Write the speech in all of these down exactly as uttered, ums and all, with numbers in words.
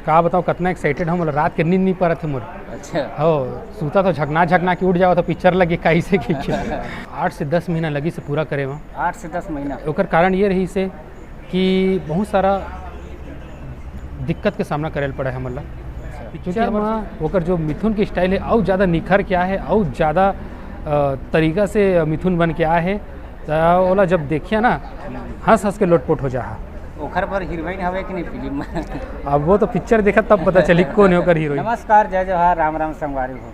का बताओ, कतना एक्साइटेड हूँ, मतलब रात के नींद नहीं परत हे मोर। अच्छा। हो, सूता तो झकना झकना के उठ जाओ तो पिक्चर लगे, कैसे के आठ से दस महीना लगी से पूरा करे में। आठ से दस महीना। ओकर कारण ये रही से कि बहुत सारा दिक्कत के सामना करे ल पड़ा है हमन ला। अच्छा। क्योंकि पिक्चर में ओकर जो मिथुन के स्टाइल है, अउ ज़्यादा निखर के आहे, अउ ज़्यादा, अ, तरीका से मिथुन बन के आए है, त ओला जब देखिया ना, हंस हंस के लोटपोट हो जाहा। ओखर बर हीरोइन हवे कि नहीं फिल्म में? अब वो तो पिक्चर देखा तब पता चली कौन है ओकर हीरोइन। नमस्कार, जय जोहार, राम राम संगवारी हो।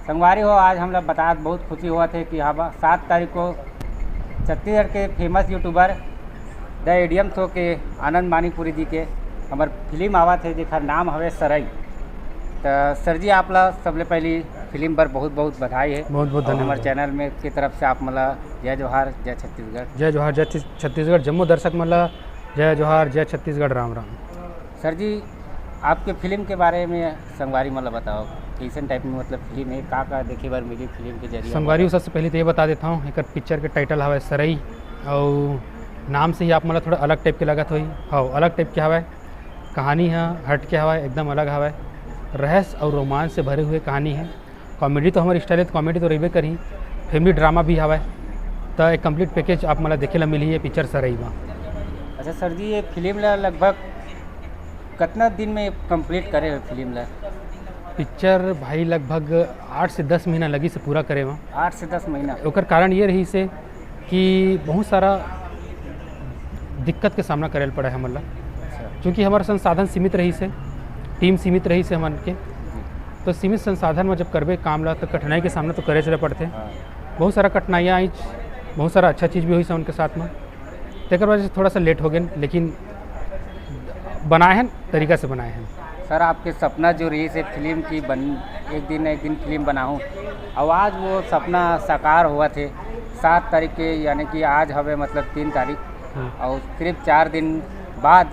संगवारी हो, आज हमला बतात बहुत खुशी होवत हे कि हाँ बा, सात तारीख को छत्तीसगढ़ के famous YouTuber the ADM show के आनंद मानिकपुरी जी के हमर फिल्म आवत हे, जेकर नाम हवे सरई। त सर जी, आप ला सबले पहली फिल्म बर बहुत बहुत बधाई है। बहुत बहुत और हमर धन्यवाद। चैनल में के तरफ से आप मन ला जय जोहार, जय छत्तीसगढ़। जय जोहार, जय छत्तीसगढ़, जम्मो दर्शक मन ला जय जोहार, जय छत्तीसगढ़, राम राम। सर जी, आपके फिल्म के बारे में संगवारी मन ला बताओ, कैसन टाइप में मतलब फिल्म है, का का देखे बर मिली फिल्म के जरिए? संगवारी हो, सबसे पहले तो ये बता देता हूँ, एकर पिक्चर के टाइटल हवे सरई, और नाम से ही आप मन ला थोड़ा अलग टाइप के लगत होही। हाँ, अलग टाइप के हवे, कहानी ह हट के हवे, एकदम अलग हवे, रहस्य और रोमांस से भरे हुए कहानी है। कॉमेडी तो हमर स्टाइल है, तो कॉमेडी तो रहिबे करही, फैमिली ड्रामा भी हवे, त एक कंप्लीट पैकेज आप मन ला देखे ला मिलही ये पिक्चर सरई में। अच्छा सर जी, ये फिल्म ला लगभग कितना दिन में कंप्लीट करे हो फिल्म ला? पिक्चर भाई लगभग आठ से दस महीना लगी से पूरा करे में। आठ से दस महीना। ओकर कारण ये रही से कि बहुत सारा दिक्कत के सामना करे ल पड़ा है हमन ला। अच्छा। क्योंकि हमारा संसाधन सीमित रही से, टीम सीमित रही से हमन के, तो सीमित संसाधन में जब करबे काम ला, तो कठिनाई के सामना तो करे चले पड़ते। हाँ। बहुत सारा कठिनाइयाँ आई, बहुत सारा अच्छा चीज़ भी हुई से उनके साथ में, तेकर वजह से थोड़ा सा लेट हो गए, लेकिन बनाए हैं, तरीका से बनाए हैं। सर, आपके सपना जो रही से फिल्म की बन, एक दिन ना एक दिन फिल्म बनाऊँ, और आज वो सपना साकार हुआ थे। सात तारीख के, यानी कि आज हवे मतलब तीन तारीख, हम्म। और सिर्फ चार दिन बाद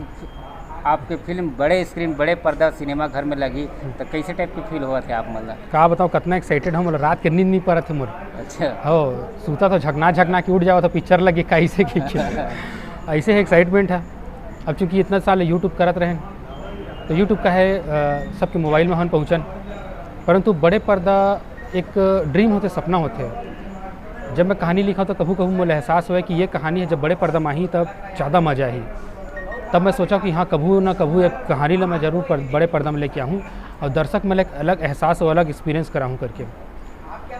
आपके फिल्म बड़े स्क्रीन, बड़े पर्दा सिनेमा घर में लगी, हम्म। तो कैसे टाइप की फील हुआ थे आप मतलब? का बताओ, कतना एक्साइटेड हूँ, मतलब रात के नींद नहीं परत हे मोर। अच्छा। हो, सूता तो झकना झकना के उठ जाओ तो पिक्चर लगे, कैसे के ऐसे एक्साइटमेंट है। अब चूँकि इतना साल यूट्यूब करत रहेन, तो यूट्यूब का है, अ, सबके मोबाइल में हन पहुँचन, परंतु बड़े पर्दा एक ड्रीम होते, सपना होते। जब मैं कहानी लिखा तो कभू कभू मोला एहसास हुआ कि ये कहानी है, जब बड़े पर्दा में आही तब ज़्यादा मज़ा आही। तब मैं सोचा कि हाँ, कभू ना कभू एक कहानी ला मैं जरूर पर, बड़े पर्दा में लेके आहूँ और दर्शक में एक अलग एहसास और अलग एक्सपीरियंस कराहूँ करके।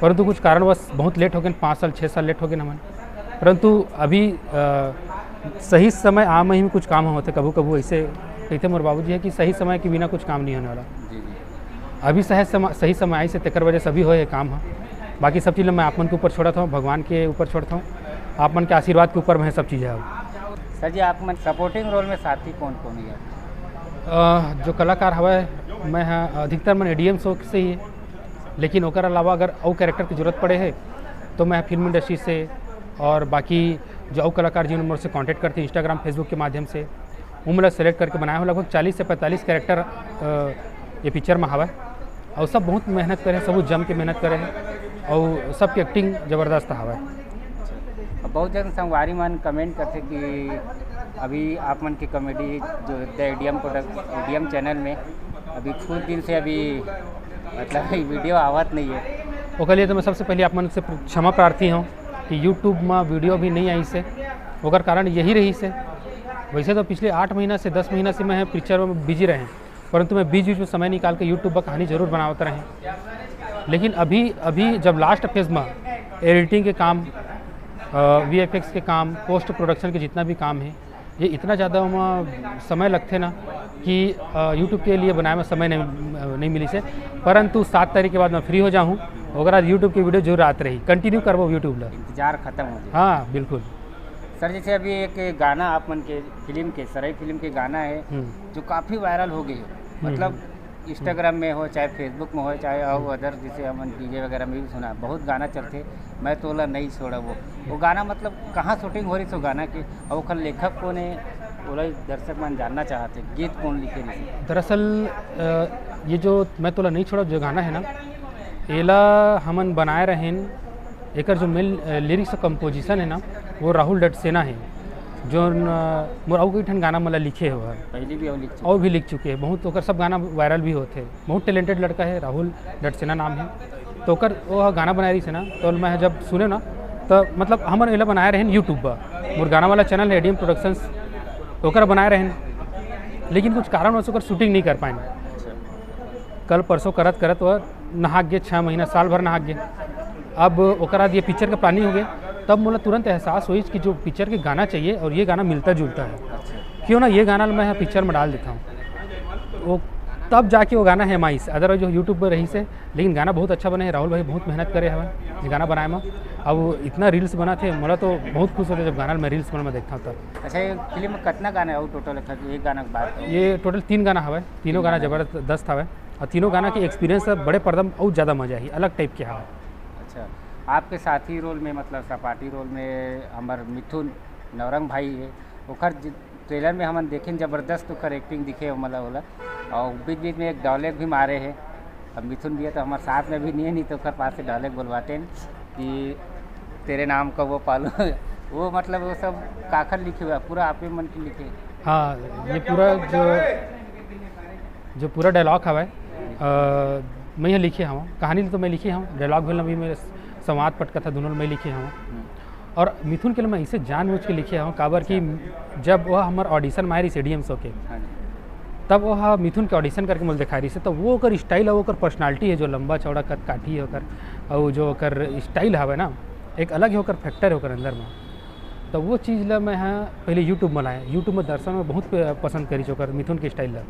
परंतु कुछ कारणवश बहुत लेट हो गए, पाँच साल, छः साल लेट हो गए हमन। परंतु अभी, अ, सही समय आ में ही कुछ काम होते। कभू कभू ऐसे कहते मोर बाबूजी है कि सही समय के बिना कुछ काम नहीं होने वाला। जी, जी। अभी सही समय, सही समय आई से तेकर वजह से अभी होए हे काम ह। बाकी सब चीज़ ल मैं आप मन के ऊपर छोड़त हूँ, भगवान के ऊपर छोड़त हूँ, आप मन के आशीर्वाद के ऊपर में सब चीज़ है। सर जी, आप मन सपोर्टिंग रोल में साथी कौन कौन है? अ, जो कलाकार हवय, मैं ह अधिकतर मन एडीएम शो से ही है, लेकिन ओकर अलावा अगर अउ कैरेक्टर की जरूरत पड़े है तो मैं फिल्म इंडस्ट्री से और बाकी जो अउ कलाकार जिन्होंने मुझसे कॉन्टैक्ट करते हैं इंस्टाग्राम, फेसबुक के माध्यम से, वो मतलब सेलेक्ट करके बनाया हूँ। लगभग चालीस से पैंतालीस कैरेक्टर, अ, ये पिक्चर में हवा है और सब बहुत मेहनत करे हैं, सब जम के मेहनत करे हैं और सबकी एक्टिंग ज़बरदस्त हवा है। अब बहुत जन संगवारी मन कमेंट करते कि अभी आप मन की कॉमेडी जो the ADM product, ADM channel में अभी कुछ दिन से अभी मतलब वीडियो आवत नहीं है। ओकर लिए तो मैं सबसे पहले आप मन से क्षमा प्रार्थी हूँ कि यूट्यूब में वीडियो भी नहीं आई से, ओकर कारण यही रही से। वैसे तो पिछले आठ महीना से, दस महीना से मैं पिक्चर में बिजी रहे, परंतु मैं बीच बीच में समय निकाल के यूट्यूब पर कहानी जरूर बनावत रहे। लेकिन अभी, अभी जब लास्ट फेज में एडिटिंग के काम, वीएफएक्स के काम, पोस्ट प्रोडक्शन के जितना भी काम है, ये इतना ज़्यादा ओमा समय लगथे ना कि, अ, YouTube के लिए बनाए में समय नहीं, अ, नहीं मिली से। परंतु सात तारीख के बाद मैं फ्री हो जाऊँ, ओकर बाद YouTube की वीडियो जरूर आत रही, कंटिन्यू करबो YouTube ला। इंतजार खत्म हो जाए। हाँ, बिल्कुल। सर, जैसे अभी एक गाना आप मन के फिल्म के, सरई फिल्म के गाना है, हम्म। जो काफ़ी वायरल हो गई है, हम्म। मतलब इंस्टाग्राम में हो, चाहे फेसबुक में हो, चाहे और अदर, जैसे हमन डीजे वगैरह में भी सुना, बहुत गाना चलथे, मैं तोला नहीं छोड़ा। वो, वो गाना मतलब कहाँ शूटिंग हो रही सो गाना के, और ओकर लेखक कौन है, ओला दर्शक मन जानना चाहते, गीत कौन लिखे रही? दरअसल, अ, ये जो मैं तोला नहीं छोड़ा जो गाना है ना, एला हमन बनाए रहेन, एकर जो मेन, अ, लिरिक्स और कंपोजिशन है ना, वो राहुल डटसेना है। जोन अ, मोर अउ कई ठन गाना मन ला लिखे हवय। पहले भी अउ लिख चुके। अउ भी लिख चुके हे बहुत, ओकर सब गाना वायरल भी होथे। बहुत टैलेंटेड लड़का हे, राहुल डटसेना नाम हे। तो ओकर वो ह गाना बनाए रहिस हे ना, तो मैं जब सुने ना, तो मतलब हमन एला बनाए रहेन YouTube पर, मोर गाना वाला चैनल हे एडीएम प्रोडक्शंस, तो ओकर बनाए रहेन, लेकिन कुछ कारणवश ओकर शूटिंग नहीं कर पाएन। कल परसों करत करत वो नहा गे, छः महीना साल भर नहा गे। अब ओकर बाद ये पिक्चर का प्लानिंग हो गया, तब मोला तुरंत एहसास होइस कि जो पिक्चर के गाना चाहिए और ये गाना मिलता जुलता है, क्यों ना ये गाना मैं पिक्चर में डाल देता हूँ। वो तब जाके वो गाना हे माइस, अदरवाइज जो यूट्यूब पर रहिस हे, लेकिन गाना बहुत अच्छा बने हे। राहुल भाई बहुत मेहनत करे हवय ये गाना बनाए में। अब इतना रील्स बनाथे, मोला तो बहुत खुश होथे जब गाना मैं रील्स मन में देखता हूँ तब। अच्छा, ये फिल्म में कितना गाना हे अउ टोटल? एक गाना के बात करो। ये टोटल तीन गाना हवय, तीनों गाना जबरदस्त हवय। और तीनों गाना के एक्सपीरियंस बड़े पर्दा में अउ ज़्यादा मजा आही, अलग टाइप के हवय। अच्छा, आपके साथी रोल में, मतलब सपाटी रोल में हमर मिथुन नौरंग भाई हे, ओकर ज-, ट्रेलर में हमन देखेन, जबरदस्त ओकर एक्टिंग दिखे, मतलब होला। और बीच बीच में एक डायलॉग भी मारे हे। अब मिथुन भैया तो हमर साथ में भी नहीं है, नहीं तो ओकर पास से डायलॉग बोलवाते हैं कि तेरे नाम का वो पालू। वो मतलब वो सब काखर लिखे हुए, पूरा आपे मन के लिखे। हाँ, ये पूरा जो, जो पूरा डायलॉग हवय, अ, मैं ये लिखे हूँ, कहानी तो मैं लिखे हूँ, डायलॉग भी मैं संवाद पटकथा दोनों मैं लिखे हूँ। हम्म। और मिथुन के लिए मैं इसे जानबूझ के लिखे हूँ, काबर कि जब वो हमर ऑडिशन में आए रहिस एडीएम शो के, हाँ जी। तब वो हा मिथुन के ऑडिशन करके मोला दिखाए रहिस हे, तो वो ओकर स्टाइल है, वो ओकर पर्सनालिटी है, जो लंबा चौड़ा कद काठी है ओकर, और जो ओकर स्टाइल हवे ना, एक अलग ही ओकर फैक्टर है ओकर अंदर में। तो वो चीज़ ला मैं हा पहले यूट्यूब में लाया, यूट्यूब में दर्शक में बहुत प-, पसंद करिस ओकर मिथुन के स्टाइल ला।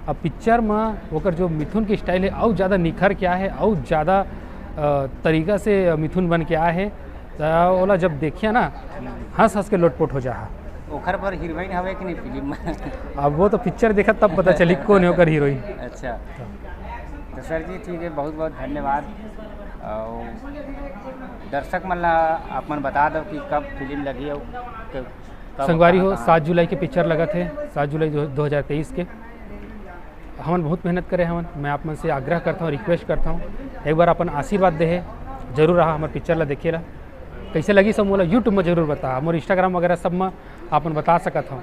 अब पिक्चर में ओकर जो मिथुन के स्टाइल है, अउ ज़्यादा निखर के आए हे, अउ ज़्यादा, अ, तरीका से मिथुन बन के आए हे, त ओला जब देखिया ना, हंस हंस के लोटपोट हो जाहा। ओखर पर हीरोइन हवे कि नहीं फिल्म में? अब वो तो पिक्चर देखा तब पता चली कौन है ओकर हीरोइन। अच्छा, तो सर जी ठीक है, बहुत बहुत धन्यवाद। और दर्शक मन ला आप मन बता दो कि कब फिल्म लगी और क-, कब संगवारी हो, कहाँ, कहाँ? सात जुलाई के पिक्चर लगत हे, सात जुलाई दो, दो हज़ार तेईस के। हमन बहुत मेहनत करे हवन। मैं आप मन से आग्रह करता हूँ, रिक्वेस्ट करता हूँ, एक बार अपन आशीर्वाद देहे जरूर रहा हमर पिक्चर ला देखे ला। कैसे लगी सब मोला यूट्यूब में जरूर बता, मोर इंस्टाग्राम वगैरह सब में आप मन बता सकत हो,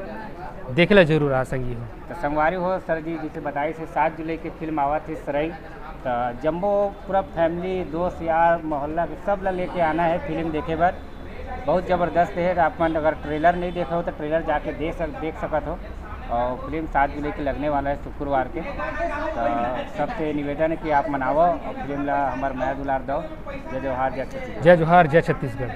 देखे ला जरूर रहा संगी हो। तो संगवारी हो, सर जी जैसे बताइस हे, सात जुलाई के फिल्म आवत हे सरई, तो जम्मो पूरा फैमिली, दोस्त यार, मोहल्ला के सब ला लेके आना है फिल्म देखे बर। बहुत जबरदस्त है। आप मन अगर ट्रेलर नहीं देखे हो तो ट्रेलर जाके देख सक-, देख सकत हो। और फिल्म सात जुलाई के लगने वाला है शुक्रवार के। तो सबसे निवेदन है कि आप मन आवो और फिल्म ला हमार मया दुलार दो। जय जोहार, जय छत्तीसगढ़। जय जोहार, जय छत्तीसगढ़।